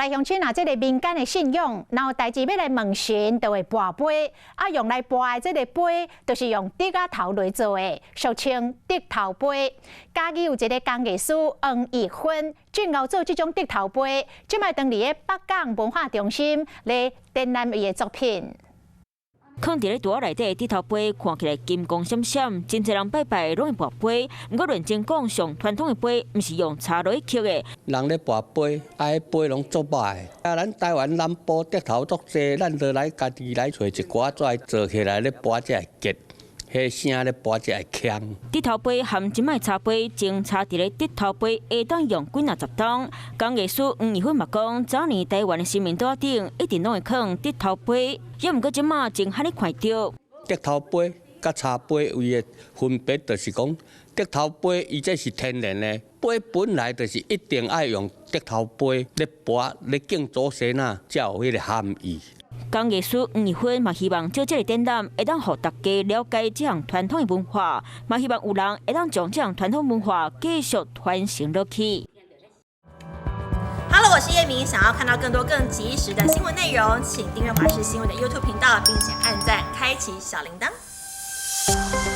來鄉親啊，這个民間的信仰，若有代誌欲來問神，就會跋杯，啊，用來跋的這个杯，就是用竹仔頭來做的，俗稱竹頭杯。嘉義有一个工藝師黃義芬，專熬做這種竹頭杯，這擺當佇咧北港文化中心來展覽伊的作品。囥佇咧桌仔內底的竹頭杯，看起來金光閃閃，真濟人拜拜攏會跋杯。毋過認真講，上傳統的杯，毋是用柴落去刻的。人咧跋杯，啊，彼杯攏足歹的。啊，咱台灣南部竹頭足濟，咱就來家己來揣一寡來做起來咧跋才會結，彼聲咧跋才會鏘。竹頭杯和這擺茶杯，種茶佇咧竹頭杯會當用幾若十冬。工藝師黃義芬嘛講，早年台灣的神明桌仔頂一定攏會囥竹頭杯，也毋過這馬真罕咧看著。竹頭杯佮茶杯唯一分別就是講，竹頭杯伊這是天然的，杯本來就是一定愛用竹頭杯咧跋咧敬祖先啊，才有彼个含義。工藝師黃義芬嘛希望藉這个展覽會當予大家了解這項傳統的文化，嘛希望有人會當將這項傳統文化繼續傳承落去。 Hello，我是葉明，想要看到更多更及時的新聞內容，請訂閱華視新聞的 YouTube 頻道，並且按讚，開啟小鈴鐺。